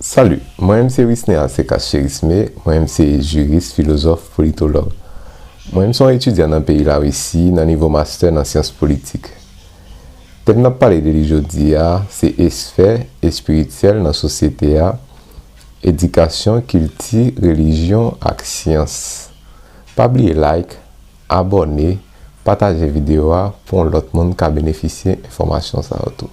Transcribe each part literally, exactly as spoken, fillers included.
Salut, mwen menm se Wisner Alcekas Cherisme, mwen menm se jiris, filozòf, politològ. Mwen menm se yon etidyan nan peyi Larisi nan nivo mastè nan syans politik. Tèm n ap pale de li jodi a se esfè espirityèl nan sosyete a, edikasyon, kilti, relijyon ak syans. Pa bliye like, abòne, pataje videyo a pou yon lòt moun ka benefisye enfòmasyon sa yo tou.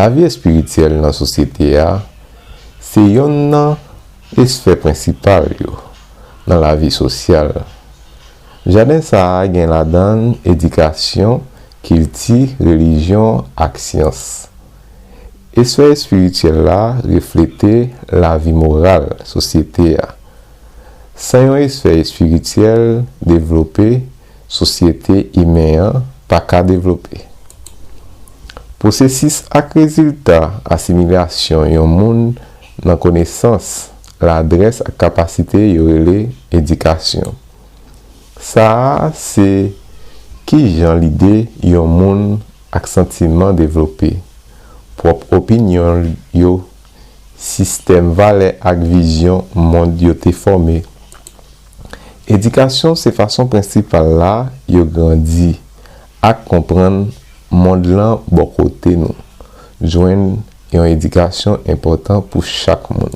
Lavi espirityèl nan sosyete a se yonn nan esfè prensipal yo nan lavi sosyal. Jaden sa a gen ladan l edikasyon, kilti, relijyon ak syans. Esfè espirityèl la reflete lavi moral sosyete a. San yon esfè espirityèl devlope, sosyete imen an pa ka devlope. Pwosesis ak rezilta asimilasyon yon moun nan konesans, ladrès ak kapasite yo rele edikasyon. Sa a se kijan lide yon moun ak santiman devlope, pwòp opinyon yo, sistèm valè ak vizyon mond yo te fòme. Edikasyon se fason prensipal la yo grandi ak konprann mond lan bò kote nou. Jwenn yon edikasyon enpòtan pou chak moun.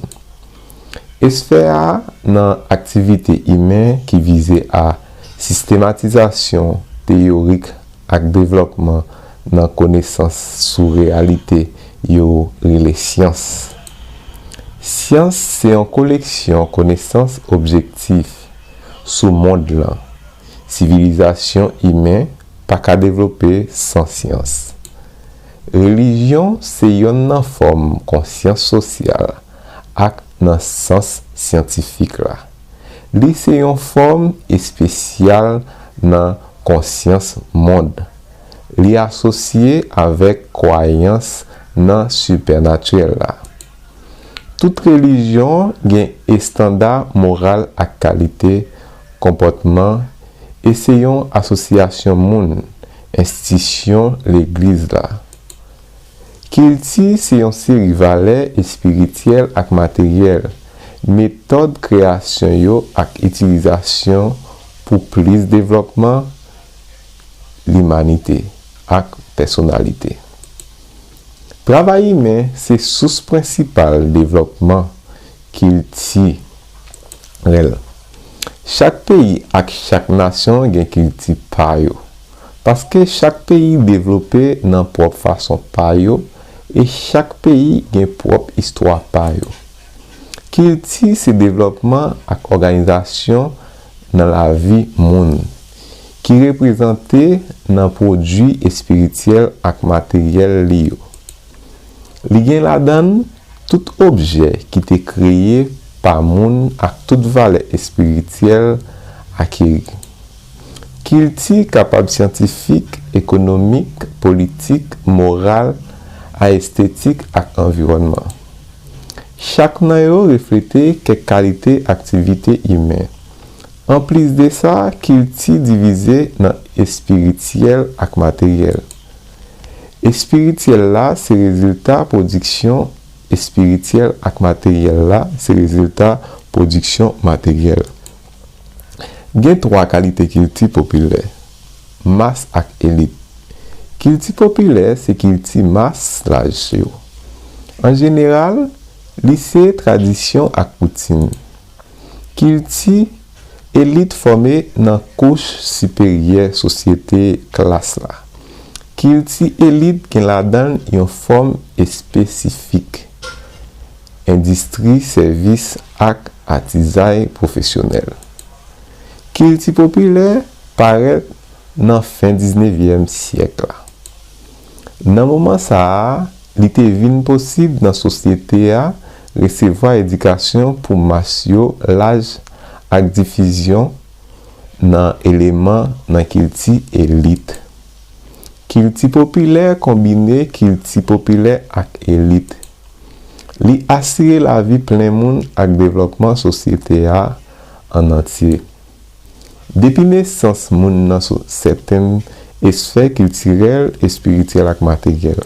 Esfè a nan aktivite imen ki vize a sistematizasyon teyorik ak devlòpman nan konesans sou reyalite yo rele syans. Syans se yon koleksyon konesans objektif sou mond lan. Sivilizasyon imen pa ka devlope san syans. Relijyon se yonn nan fòm konsyans sosyal ak nan sans syantifik la. Li se yon fòm espesyal nan konsyans mond. Li asosye avèk kwayans nan sipènatirèl la. Tout relijyon gen estanda moral ak kalite konpòtman, e se yon asosyasyon moun, enstitisyon legliz la. Kilti se yon seri valè espirityèl ak materyèl, metòd kreyasyon yo ak itilizasyon pou plis devlòpman limanite ak pèsonalite. Travay imen se sous prensipal devlòpman kiltirèl. Chak peyi ak chak nasyon gen kilti pa yo. Paske chak peyi devlope nan pwòp fason pa yo, e chak peyi gen pwòp istwa pa yo. Kilti se devlòpman ak òganizasyon nan lavi moun, ki reprezante nan pwodui espirityèl ak materyèl li yo. Li gen ladan l tout objè ki te kreye pa moun ak tout valè espirityèl akeri. Kilti kapab syantifik, ekonomik, politik, moral, a estetik ak anviwònman. Chak nan yo reflete kèk kalite aktivite imen. Anplis de sa, kilti divize nan espirityèl ak materyèl. Espirityèl la se rezilta pwodiksyon espirityèl ak materyèl la se rezilta pwodiksyon materyèl. Gen twa kalite kilti popilè, mas ak elit. Kilti popilè se kilti mas laj yo. An jeneral, Li se tradisyon ak woutin. Kilti elit fòme nan kouch siperyè sosyete klas la. Kilti elit gen ladan l yon fòm espesifik, endistri sèvis ak atizay pwofesyonèl. Kilti popilè parèt nan fen diznevyèm syèk la. Nan moman sa a, li te vin posib nan sosyete a resevwa edikasyon pou mas yo laj ak difizyon nan eleman nan kilti elit. Kilti popilè konbine kilti popilè ak elit. Li asire lavi plen moun ak devlòpman sosyete a an antye. Depi nesans moun nan sou sèten esfè kiltirèl, espirityèl ak materyèl.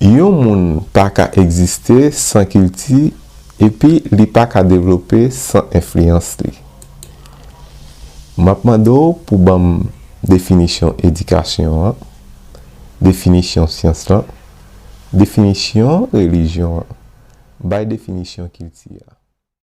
Yon moun pa ka egziste san kilti epi li pa ka devlope san enfliyans li. M ap mande w pou ban m definisyon edikasyon an, definisyon syans lan, definisyon relijyon an. Bay definisyon kilti a.